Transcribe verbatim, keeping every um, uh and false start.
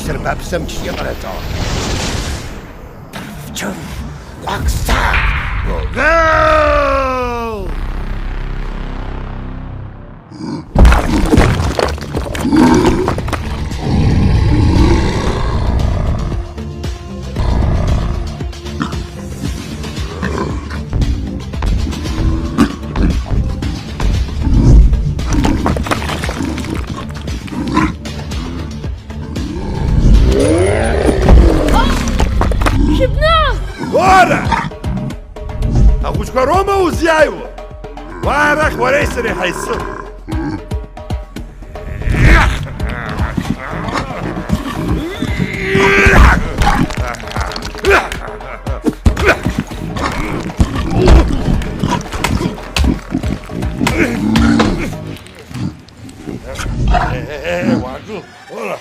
Сырбап сымч иҟанаҵо. Чым, Уакса! Гол! Шәыбна! Уара! Ахәыҷқәа роума узиааиуа? Уа арахь уареи сареи ҳаиццып.